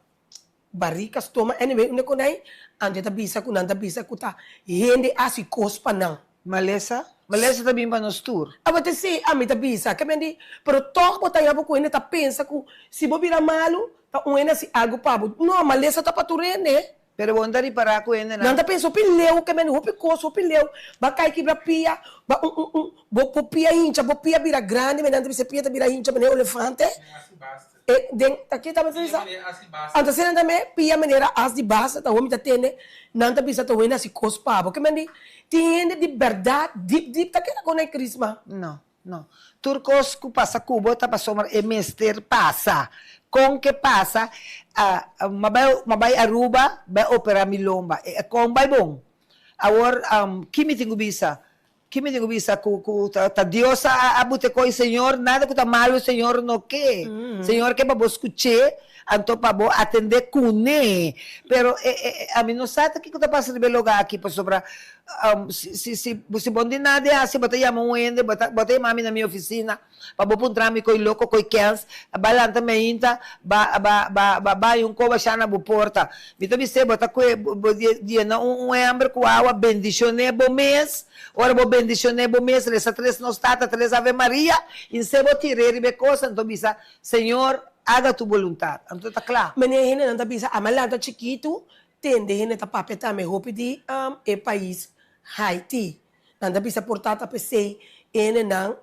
Barika, stoma, anyway unda ku nan anto e ta bisa ku nan ta bisa ku ta hende hasi kos pa nan. Malesa? Malesa ta bin pa nos tur. Abo ta si, ami ta bisa. Ke men di, pero tòg bo ta yaba ku hende ta pensa ku si bo bira malu, ta un hende hasi algu pa bo. No, malesa ta pa tur hende. Pero bo no ta ripará ku hendenan. Nan ta pensa hopi leu, ke men di hopi kos, hopi leu. Ba kai kibra pia, ba un un un, bo bo pia hincha, bo pia bira grandi, men nan ta bisa e pia ta bira hincha manera olefante. E den ta ke tabata bisa? Anto asina tambe pia manera as di basta ta hopi ta tende nan ta bisa ta wende hasi kos pa bo. Ke men di tin hende di bèrdat dip dip ta keda kon e krisma. No, no. Tur kos ku pasa ku bo ta pasobra e mester pasa. Kon ke pasa? Ma bai ma bai Aruba bai opera mi lomba. E kon bai bon. Awor ki mi tin ku bisa? Ki mi tin ku bisa ku ku ta Dios a a bute koe Señor nada ku ta malu Señor no ke Señor ke pa bo skuch'é anto pa bo atendé kuné pero e e ami no sa ta kiko ta pasa riba e loga aki pasobra. Si si si si bo no tin nada di hasi bo ta yama un hende bo ta bo ta yama mi na mi oficina pa bo puntra mi koe loko koe kens ba lanta meinta ba ba ba ba bai un koba sha na bo porta mi ta bis'é bo ta koe bo yena un un ember ku awa bendishoné bo mes ora bo bendishoné bo mes resa tres nos tata tres ave maria i nse bo tir'é riba e kos anto bisa Señor haga tu boluntad anto ta kla. Manera hendenan ta bisa ama lanta chikitu Tende hende ta papia tambe hopi di e pais Haiti. Nan ta bisa por ta ta p'esei hendenan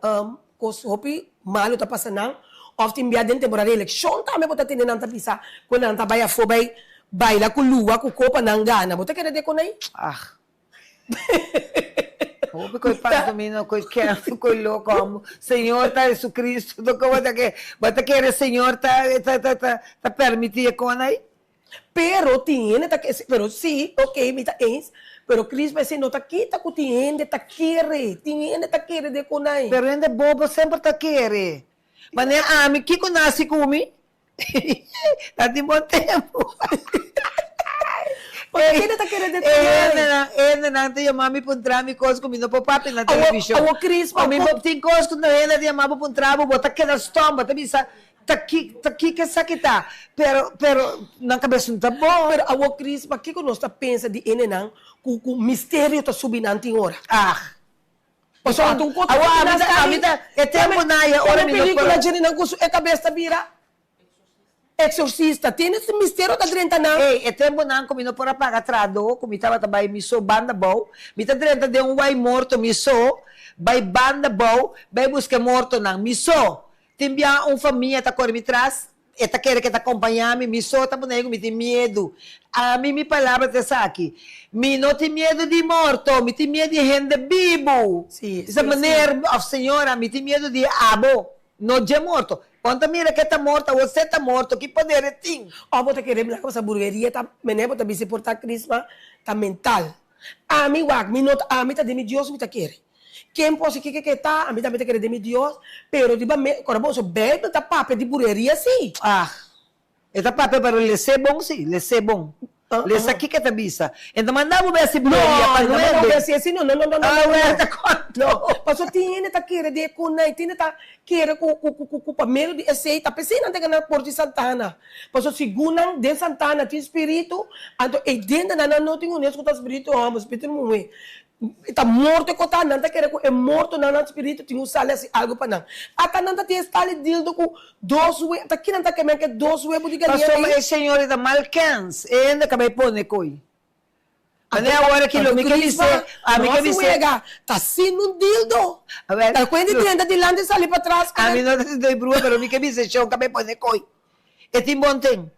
kos hopi malu ta pasa nan òf tin bia den temporada di elekshon tambe bo ta tende nan ta bisa ku nan ta bai afó bai baila ku lua ku ko pa nan gana. Bo ta kere de kon ei? Ag. Hopi koe pantomina, koe kèns, koe loko amo. Señor ta Jesucristo. Bo ta kere, bo ta kere Señor ta ta ta ta permití e kon ei? Pero tin hende ta ke, pero si, ok, mi ta eens, pero Crisma esei no ta kita ku tin hende ta kere, tin hende ta kere den konai. Pero hende bobo semper ta kere. Manera ami, kiko nasi ku mi? Ta tin bon tempu. Pasobra hende ta kere den konai. E hendenan, e hendenan ta yama mi puntra mi kos ku mi no por papia na televishon. Awor, awor Crisma, Mi bo tin kos ku hende ta yama bo puntra bo, bo ta keda stom, bo ta bisa, Ta ki, ta kiko esaki ta? Pero, pero nan kabes no ta bon. Pero awor Chris, pakiko nos ta pensa di hendenan ku ku misterio ta subi nan tin ora? Ah. Pasobra anto un kos ta Awor ami ta, ami ta, e tempu nan ya ora mi no por. Pelikula djene nan ku su e kabes ta bira exorcista. Tin ese misterio ta drenta nan. Ey, e tempu nan ku mi no por a paga trado, ku mi tabata bai mi so banda bou, mi ta drenta den un wai morto mi so, bai banda bou, bai buska e mortonan, mi so. Tin bia un famia ta kore mi tras, e ta kere ke ta kompañá mi, mi so ta pone ku mi tin miedu. Ami mi palabra ta esaki, Mi no tin miedu di morto, mi tin miedu di hende bibu. Sí, Bisa sí, sí. meneer òf señora, mi tin miedu di abo, no dje morto. Bon ta mira ke ta morto, awor se ta morto, ki poder e tin? Òf bo ta kere blanka pasobra bruheria ta, meneer bo ta bisa por ta krisma, ta mental. Ami wak, mi no ta, ami ta den mi Dios mi ta kere. Ken por si kiko ke ta, ami tambe ta kere den mi Dios, pero riba me, ora boso Bijbel ta papia di bureria si. Ah, e ta papia pero les'é bon si, les'é bon. Lesa kiko e ta bisa. E ta manda bo besi bureria pa No, e ta manda bo nuebe. besi esi no, no, no, no, no, Ah, no, wèl no. ta konto. No, pasobra tin hende ta kere den e kunai, tin hende ta kere ku, ku, ku, ku, ku pa medio di esei, ta p'esei nan ta gana por di Santana. Pasobra segun nan den Santana tin spiritu, anto ei denter nan nan no tin unes ku ta spiritu hòmber, spiritu muhé. E ta morto ku ta, nan ta kere ku e mortonan nan spiritu tin ku sali hasi algu pa nan. Ata nan ta tin e stali dildo ku dos we, ta kinan ta keme ke dos webu di galiña Pasobra ei? e señor e ta mal kens, e hende ka bai pone koi. Manera awor aki lo mi ke bis'é, ami ke bis'é. Wega, ta sin un dildo. Awel, Ta kuen di drenta dilanti sali patras. Ami no ta sinti brua, pero mi ke bis'é shon ka bai pone koi. E tin bon ten.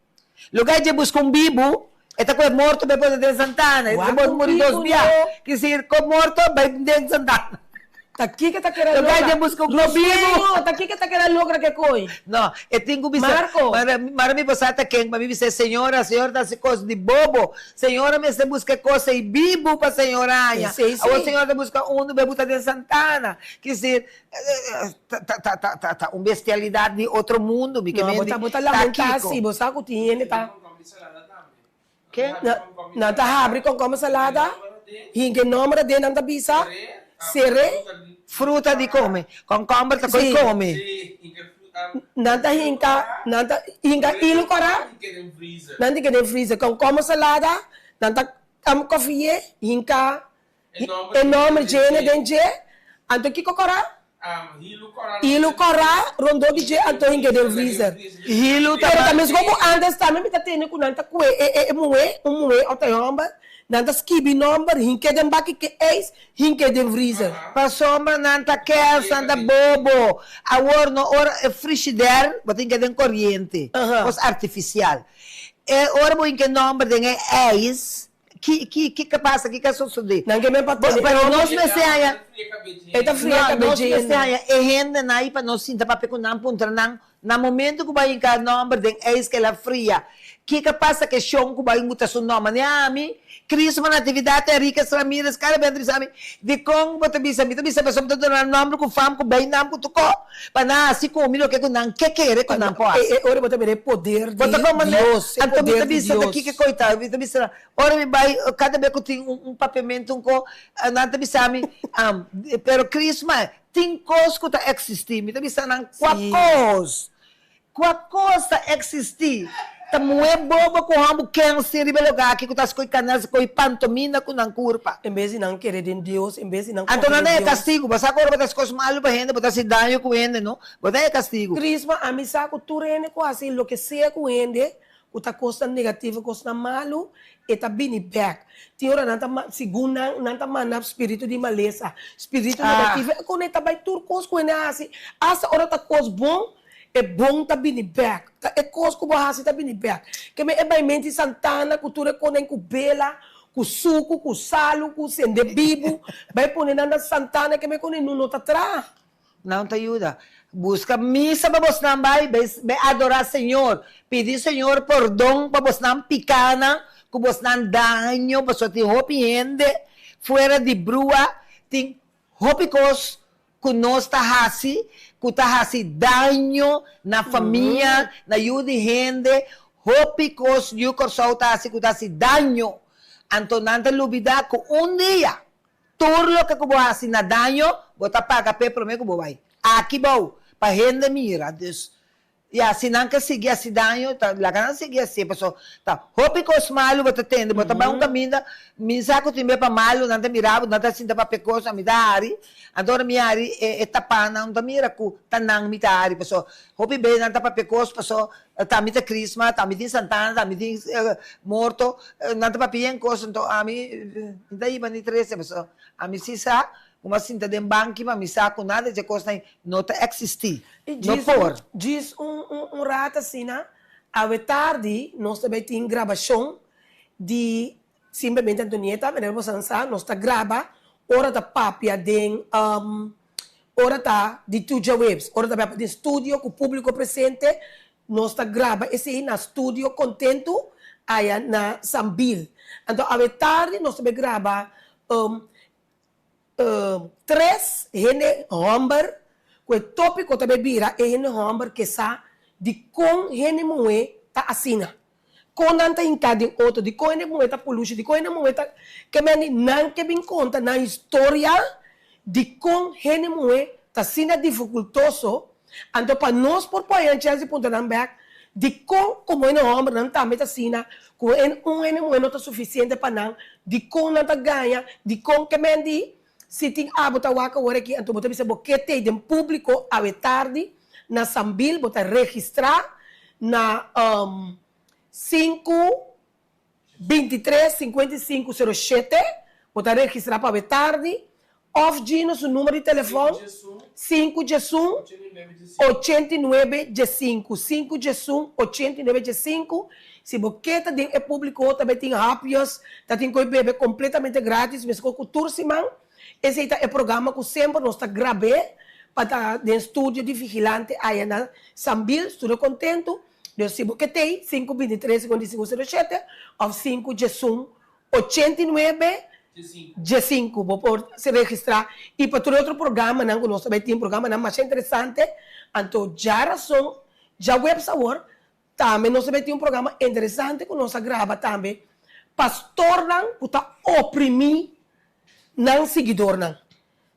Lugar dje buska un bibu, e ta kohe morto bai pone den santana. E ta Wak un muri dos bibu bia. no. Kisir, ko morto bai den santana. Ta kiko ta kere Lugar logra? dje buska un bibu. Roseño, ta kiko ta kere logra ke koi? No, e tin ku bisa. Marco. Mara, mara mi por sa ta ken pa mi bisa e señora, señora ta hasi kos di bobo. Señora mester buska e kos ei bibu pa señora haña. Esei si. Awor señora ta buska unu bai buta den santana. Kisir, Ta un bestialidad di otro mundo mi ke No, bo mende ta bo ta ta lamenta kiko. si, bo sa ku tin hende ta. Ke? Na nan ta habri konkomber salada, hinka e nomber aden nan ta bisa, sere. Fruta di kome, konkomber ta koi Si. kome. Nan ta hinka, nan ta hinka ilu kora, nan tin ke den freezer, konkomber salada, nan ta kòfie, hinka E nòmber djene den dje, anto kiko kòrá? Hilu kòrá rondó di dje, anto hinke den vrizer. Hilu ta Pero ta meskos ku ántes tambe mi ta tende ku nan ta kue e e muhé, un muhé òf ta e hòmber, nan ta skibi nòmber, hinke den baki ke eis, hinke den vrizer. Pasobra nan ta kers, nan ta bobo. Awor no ora e frishider bo tin ke den koriente, kos artifisial. E ora bo hinke nòmber den e eis, Ki, ki, ki ka pasa? Ki ka sosodé? Nan ke men pa tene Pero nos mester haña. E ta fria No, kabes nos dje mester hende. haña e hendenan ei pa nos sinta papia ku nan, puntra nan, na momento ku bo a hinka nòmber den ijs ku el a fria, kiko a pasa ku e shon ku bo a muta su nòmber? Ni ami, Crisma Natividad Henriquez Ramirez, kada bes nan ta bisa mi, dikon bo ta bisa? Mi ta bisa pasobra mi ta duna nan nòmber ku fam, ku beinam, ku tur kos, pa nan hasi ku mi loke ku nan ke kere ku nan por hasi. E ora bo ta mira e poder di Bo ta komprendé? Dios, e Anto mi poder ta di bisa ta Dios. kiko koitá, mi ta bisa Ora mi bai, kada bes ku tin un papiamentu un ko, nan ta bisa mi, Pero Crisma, tin kos ku ta eksistí. Mi ta bisa nan, Kua kos? Kua kos ta eksistí? Ta muhé bobo ku hòmber kènsin riba e lugá aki ku ta skohe kanel, skohe pantomina ku nan kurpa. En bes di nan kere den Dios, en bes di nan Anto konfia nan den ta e Dios. kastigu. Bo sa ku ora bo ta hasi kos malu pa hende, bo ta hasi daño ku hende, no? Bo ta e kastigu. Crisma, ami sa ku tur hende ku hasi loke sea ku hende, Ku ta kosnan negativo, kosnan malu, e ta bini bèk. Tin ora nan ta segun nan, nan ta manda spiritu di malesa, spiritu negativo, e kon e ta bai tur kos ku hende a hasi, asta ora ta kos bon, e bon ta bini bèk. Ta e kos ku bo hasi ta bini bèk. Ke men e bai menti santana ku tur e konen ku bela, ku suku, ku salu, ku sende bibu, bai pone nan na santana, ke men konen no ta traha. Nan ta yuda. Buska misa pa bosnan bai, bai adorá Señor. Pidi Señor pordon pa bosnan pikánan ku bosnan daño, pasobra tin hopi hende fuera di brua, tin hopi kos ku nos ta hasi ku ta hasi daño na famia, na yu di hende, hopi kos yu Kòrsou ta hasi ku ta hasi daño. Anto nan ta lubidá ku un dia Tur loke ku bo hasi na daño, bo ta paga p'e promé ku bo bai. Aki bou, pa hende mira. Dus, ya, si nan ke sigui hasi daño, ta laga nan sigui hasié, paso ta hopi kos malu bo ta tende. Bo ta bai un kaminda, mi sa ku tin be pa malu, nan ta mira bo, nan ta sinta papia kos, ami ta hari. Anto ora mi hari, e tapanan no ta mira ku ta nan mi ta hari, paso hopi be nan ta papia kos, paso Ta mi ta Christmas, ta mi tin Santana, ta mi tin morto, nan ta papia yen cos, anto ami mi ta hiba ni trece, pasobra ami si sa cu mi a sinta den banki pa mi sa cu nada dje cosnan no ta existi, no por. Djis un rato asina, awe tardi nos ta bay tin grabacion di Simplemente Antonieta, manera bo san sa, nos ta graba ora ta papia den ora ta di tur djaweps, ora ta papia den studio ku públiko presente, nos ta graba esei na studio Kontentu aya na Sambil. Anto awe tardi nos ta bai graba Tres hende hòmber ku e tópiko ta bai bira e hende hòmber ke sa dikon hende muhé ta asina, kon nan ta hinká den otro, dikon hende muhé ta pulushi, dikon hende muhé ta ke mende nan ke bin konta nan historia dikon hende muhé ta asina difikultoso. Anto pa nos por poi nan chèns di puntra nan bèk dikon komo hende hòmbernan tambe ta asina ku un hende muhé no ta sufisiente pa nan, dikon nan ta gaña, dikon ke men di si tin abo ta wak awor aki anto bo ta bisa bo ke tei den públiko awe tardi na Sambil bo ta registrá na sinku 23 55 07 bo ta registra pa awe tardi of Gino su numero di telefon 5 diesun 89 diesinku 5 diesun 89 diesinku si bo ke ta den e publico ta bay tin hapjes ta tin koe bebe completamente gratis mesco cu tur siman esey ta e programa cu semper nos ta grabe pa ta den studio di Vigilante aya na Sambil studio contento. Dus si bo ke tei, sinku bintitres sinkuenta i sinku sero shete òf sinku djesun ochenta i nuebe djesinku bo por se registrá. I pa tur e otro programanan ku nos ta bai tin, programanan masha interesante, anto djarason, djaweps awor, tambe nos ta bai tin un programa interesante ku nos a graba tambe, pastornan ku ta oprimí nan siguidornan.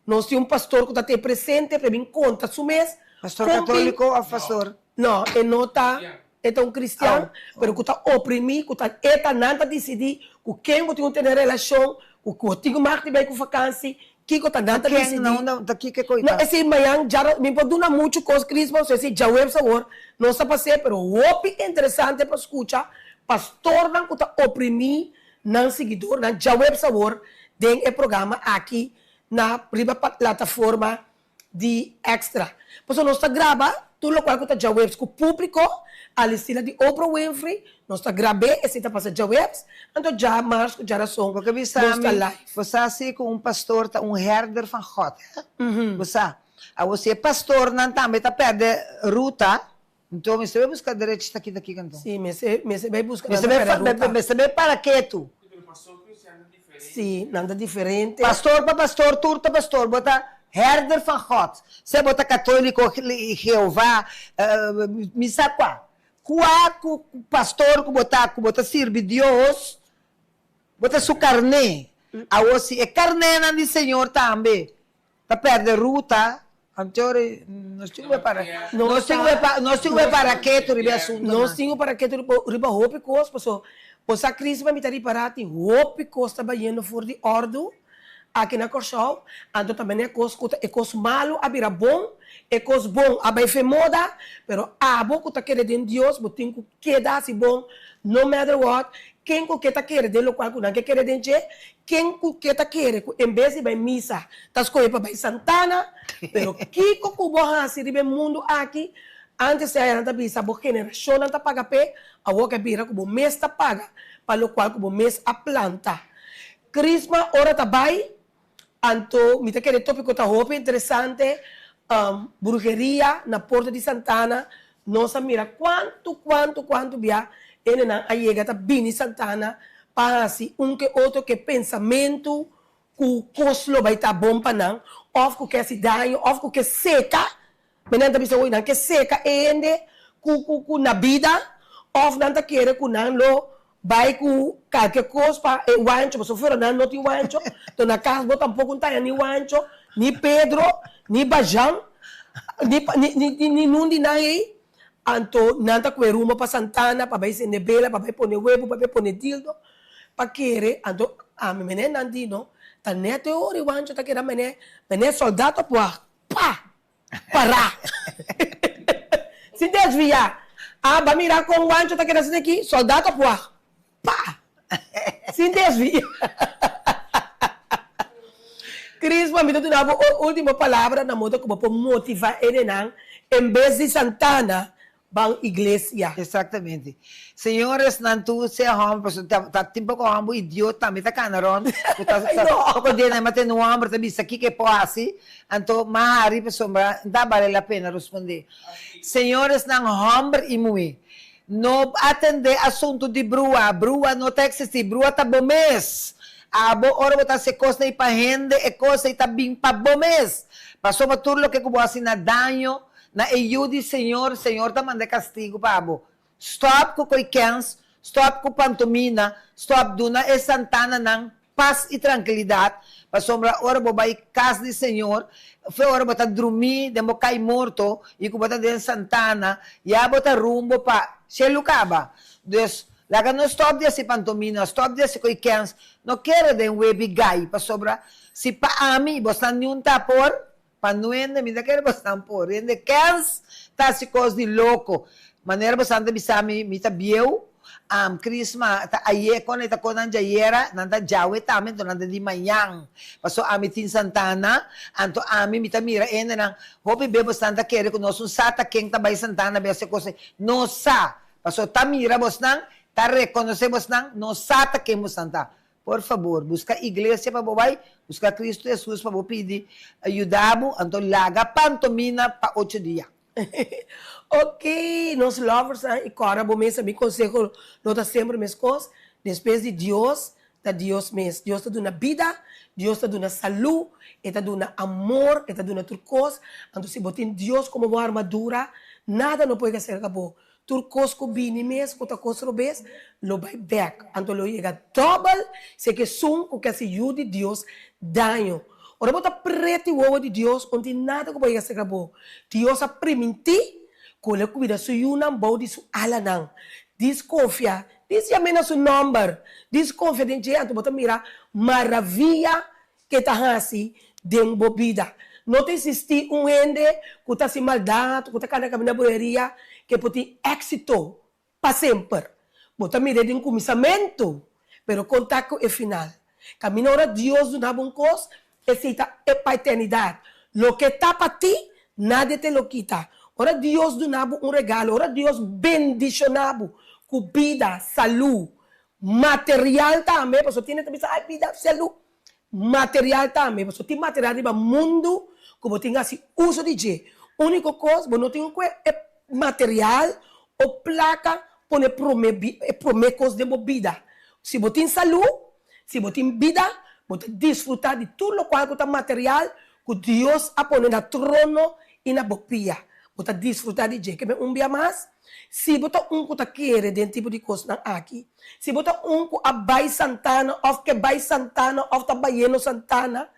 Nos tin un pastor ku ta te presente pa e bin konta su mes. Pastor katóliko òf pastor? No, e no ta, e ta un kristian, pero ku ta oprimí, ku ta e ta nan ta disidí ku ken bo tin ku tene relashon, ku ku bo tin ku mag di bai ku fakansi, kiko ta nan ta ken? disidí. Na unda ta kiko e No, koita? esei mañan dja mi por duna muchu kos Crisma, so esei djaweps awor nos ta pas'é, pero hopi interesante pa skucha pastornan ku ta oprimí nan siguidornan djaweps awor den e programa aki na riba plataforma di Extra. Pasobra nos ta graba. Tur lokual ku ta djaweps ku públiko, al estilo di Oprah Winfrey, nos ta grab'é, esei ta pasa djaweps, anto djamars ku djarason Bo ke bisa nos ta mi, live. bo sa si ku un pastor ta un herder van God, hè? Bo sa. Awor si e pastornan tambe ta pèrdè ruta, anto mester bai buska derecho ta kita kiko anto? Sí, mester mester bai buska nan Mester ta bai pèrdè ruta. mester bai para ketu. Sí, pero pastor cristian ta diferente. Sí, nan ta diferente. Pastor pa pastor, tur ta pastor. Bo ta herder van God. Sea bo ta católico, Jehová, mi sa cua. Cua cu pastor cu bo ta, cu bo ta sirbi Dios, bo ta su carné. Awor si e carnénan di Señor tambe ta perde ruta, anto nos tin cu bay para, nos tin cu bay para, nos tin cu bay para ketu riba e asuntonan. Nos tin cu para ketu riba hopi cos, paso bo sa Crisma mi ta ripara tin hopi cos ta bayendo for di ordu. Aki na Kòrsou, anto ta mene kos ku ta e kos malu a bira bon, e kos bon a bai fe moda, pero abo ku ta kere den Dios bo tin ku keda hasi bon no matter what, ken ku ke ta kere den lokual ku nan ke kere den dje, ken ku ke ta kere ku en bes di bai misa ta skohe pa bai santana, pero kiko ku bo hasi riba e mundu aki, antes te aya nan ta bisa bo generashonnan ta paga p'e, awor ke a bira ku bo mes ta paga pa lokual ku bo mes a planta. Crisma ora ta bai, anto mi ta kere topico ta hopi interesante, bruheria na Porto di Santana, nos a mira cuanto cuanto cuanto bia hendenan a yega ta bini Santana pa haci un ke otro ke pensamento cu cos lo bai ta bon pa nan of cu ke haci daño of cu ke seca. Mi nan ta bisa hoy nan ke seka e hende ku ku ku na bida of nan ta kere ku nan lo bai ku kalke kos pa e wancho pasobra fuera nan no tin wancho to na kas bo tampoko no ta haña ni wancho ni Pedro ni Bajan ni ni ni ni nun di nan ei anto nan ta kue rumbo pa Santana pa bai sende bela pa bai pone webo pa bai pone dildo pa kere anto ami mene nan di no ta neto e ora e wancho ta keda mene mene soldat op wacht pa! Pará! Sin desviá. Ah, ba mira kon Wancho ta keda asina aki, soldat op wacht. Pa! Sin desviá. Crisma, mi ta duna bo un ultimo palabra na modo ku bo por motivá enenan en bes di Santana Ban iglesia. Exactamente. Señores nan tur sea homber pasobra ta tin poco homber idiot tambe ta cana rond cu ta poco dia nan mate un homber ta bisa kico e por haci anto ma hari pasobra no ta bale la pena responde. Señores nan homber y muhe no atende asunto di brua, brua no ta existi, brua ta bo mes, abo ora bo ta haci e cosnan y pa hende e cos ey ta bin pa bo mes pasobra tur loke cu bo haci na daño Na e yu di Señor, Señor ta manda e kastigu pa bo. Stòp ku koi kèns, stòp ku pantomina, stòp duna e santananan pas i trankilidat, pasobra ora bo bai kas di Señor, fe ora bo ta drumí den bo kai morto i ku bo ta den santana, ya bo ta rumbo pa shelu kaba. Dus, laga nos stòp di hasi pantomina, stòp di hasi koi kèns, no kere den webi gai, pasobra si pa ami bosnan niun ta por, Pa nuende mi ta kere bosnan por rende kens ta hasi kos di loko. Manera bosan ta bisa mi, mi ta bieu, am Crisma ta aye kon e ta kon nan djayera, nan ta djawe tambe anto nan ta di mañan. Paso ami tin Santana, anto ami mi ta mira e hendenan hopi be bosnan ta kere ku nos un sa ta ken ta bai Santana bai hasi kos ei. No sa, paso ta mira bosnan, ta rekonosé bosnan, no sa ta ken bosnan ta. Por fabor, buska iglesia pa bo bai, buska Cristo Jesus pa bo pidi yuda bo, anto laga pantomina pa ocho dia. Ok, nos loversnan i kòrda bo mes, mi konseho lo ta semper meskos, despues di Dios, ta Dios mes. Dios ta duna bida, Dios ta duna salú, E ta duna amor, E ta duna tur kos. Anto si bo tin Dios komo bo armadura, nada no por yega serka bo. Tur kos ku bini mes ku ta kos robes, lo bai bèk. Anto lo yega dòbel si e kesun ku ke hasi yu di Dios daño. Ora bo ta preti wowo di Dios, un tin nada ku por yega serka bo. Dios a primintí ku el a kuida su yunan bou di su alanan. Diskonfia, dis yam'é na su nòmber. Diskonfia den dje, anto bo ta mira maravia Ke ta hasi den bo bida. No ta existi un hende ku ta hasi maldat, ku ta kana kaminda bruheria, ke por tin éxito pa semper. Bo ta mir'é den kuminsamentu, pero kon ta ku e final? Kaminda ora Dios duna bo un kos, esei ta e pa eternidat. Loke ta pa ti, nadie te lo kita. Ora Dios duna bo un regalo, ora Dios bendishoná bo ku bida, salú, material tambe, pasobra tin hende ta bisa, ay bida, salú, material tambe, pasobra tin material riba mundu ku bo tin hasi uso di dje. Úniko kos, bo no tin ku e material o plaka pone promé e promé kos den bo bida. Si bo tin salú, si bo tin bida, bo ta disfrutá di tur lokual ku ta material ku Dios a pone na trono i na bo pia. Bo ta disfrutá di dje. Keme un bia mas, si bo ta un ku ta kere den tipo di kosnan aki, si bo ta un ku a bai santana òf ke bai santana òf ta bayendo santana,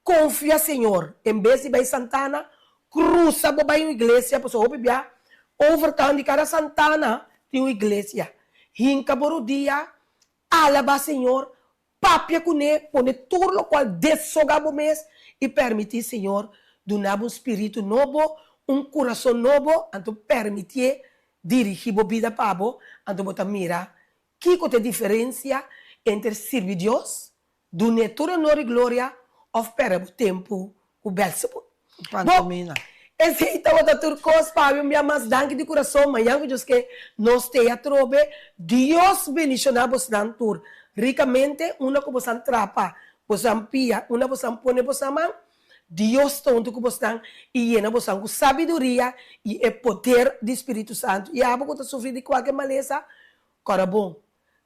konfia Señor. En bes di bai santana, krusa bo bai un iglesia, pasobra hopi bia overkant di kada santana tin un iglesia. Hinka bo rudia, alabá Señor, Papia kuné, pone tur lokual desogá bo mes i pèrmití Señor duna bo un spiritu nobo, un kurason nobo, anto pèrmitié dirigí bo bida pa bo, anto bo ta mira kiko ta e diferensia entre sirbi Dios, dun'é tur honor i gloria òf pèrdè bo tempu ku Bèlsebul. Bo, esei tabata tur kos pa mi. Un bia mas danki di kurason. Mañan ku Dios ke nos stay atrobe. Dios bendishoná bosnan tur rikamente. Unda ku bosan trapa, bosan pia, unda bosan pone bosan man, Dios ta huntu ku bosnan i yena bosan ku sabiduria i e poder di Spiritu Santu. I abo ku ta sufri di kualke malesa, kòrda bon,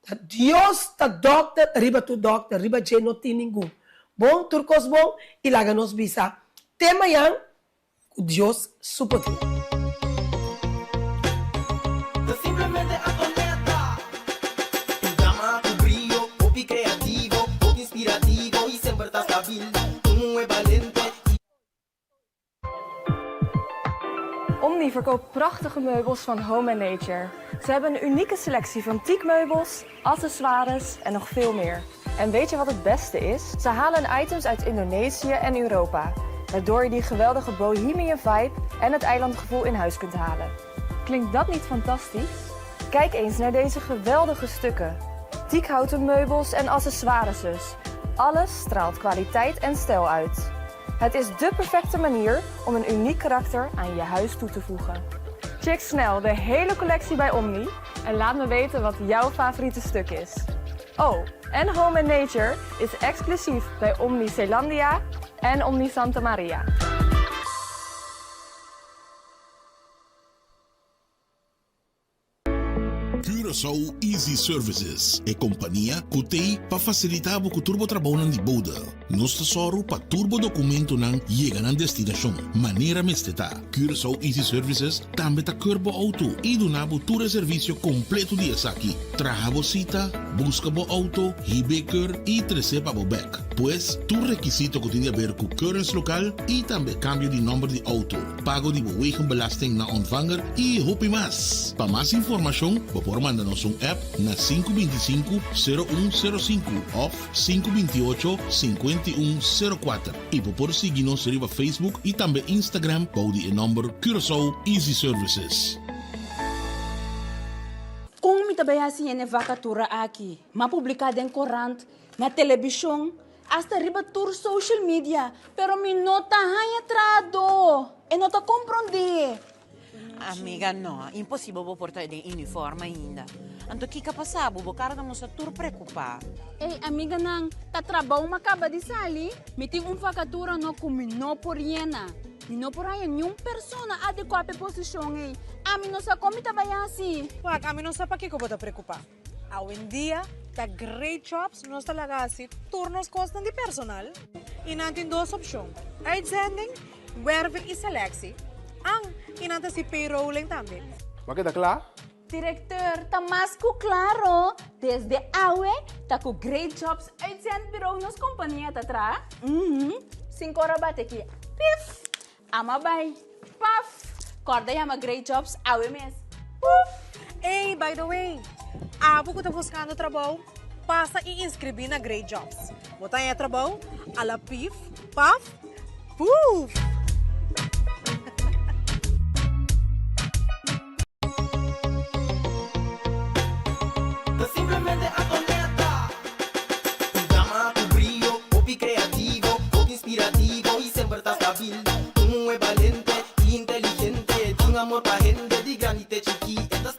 Ta Dios ta dokter riba tur dokter, riba dje no tin ningun. Bon, tur kos bon i laga nos bisa te mañan ku Dios su poder. Ta simplemente Antonetta. Un dama ku brio, hopi kreativo, hopi inspirativo i semper ta stabil. Un muhé balente i. Omni verkoopt prachtige meubels van Home and Nature. Ze hebben een unieke selectie van teakmeubels, accessoires en nog veel meer. En weet je wat het beste is? Ze halen hun items uit Indonesië en Europa, waardoor je die geweldige bohemian vibe en het eilandgevoel in huis kunt halen. Klinkt dat niet fantastisch? Kijk eens naar deze geweldige stukken. Teakhouten meubels en accessoires dus. Alles straalt kwaliteit en stijl uit. Het is dé perfecte manier om een uniek karakter aan je huis toe te voegen. Check snel de hele collectie bij Omni en laat me weten wat jouw favoriete stuk is. Oh, en Home and Nature is exclusief bij Omni Zeelandia en Omni Santa Maria. Curaçao Easy Services, e kompania ku t'ei pa fasilitá bo ku tur bo trabounan di bode. Nos ta sòru pa tur bo dokumentonan yega nan destinashon manera mester ta. Curaçao Easy Services tambe ta keur bo outo i duna bo tur e servisio kompleto di esaki, traha bo sita, buska bo outo, hib'é keur i tres'é pa bo bèk. Pues, tur rekisito ku tin di aber ku keurens lokal i tambe kambio di nòmber di outo. pago di bo wegenbelasting na ontvanger y hopi mas. Pa mas informacion bo por manda nos un app na sinku 25 sero un sero sinku of sinku 28 51 sero kuater y bo por sigui nos riba Facebook y tambe Instagram bou di e nomber Curaçao Easy Services. Kon mi ta bai hasi hende vakatura aki? M'a publiká den korant, na telebishon, Hasta riba tur social media, pero mi no ta haña trahadó. E no ta komprondé. Amiga, no, imposibel bo por ta den uniform ainda. Anto kiko a pasa bo? Bo kara ta mustra tur preokupá. Ey, amiganan, ta trabou mi a kaba di sali. Mi tin un vakatura no ku mi no por yena. Mi no por haña niun persona adekuá pa e posishon ey. Ami no sa kon mi ta bai hasi. Wak, ami no sa pakiko bo ta preokupá. Awendia ta Great Jobs nos ta laga hasi tur nos kosnan di personal i nan tin dos opshon, uitzending, werving i selectie, an i nan ta hasi payrolling tambe. Bo a keda kla? Directeur, ta mas ku klaro, desde awe ta ku Great Jobs Uitzendbureau nos kompania ta traha. Uhum, sin kor a bati aki, pif! Ama bai. Paf! Kòrda yama Great Jobs awe mes. Puf! Ey, by the way, abo ku ta buskando trabou, pasa i inskribí na Great Jobs. Bo ta haña trabou a la pif, paf, puf! Ta simplemente Antonetta. Un dama ku brio, hopi kreativo, hopi inspirativo i semper ta stabil. Un muhé balente i inteligente. di grandi te chikí.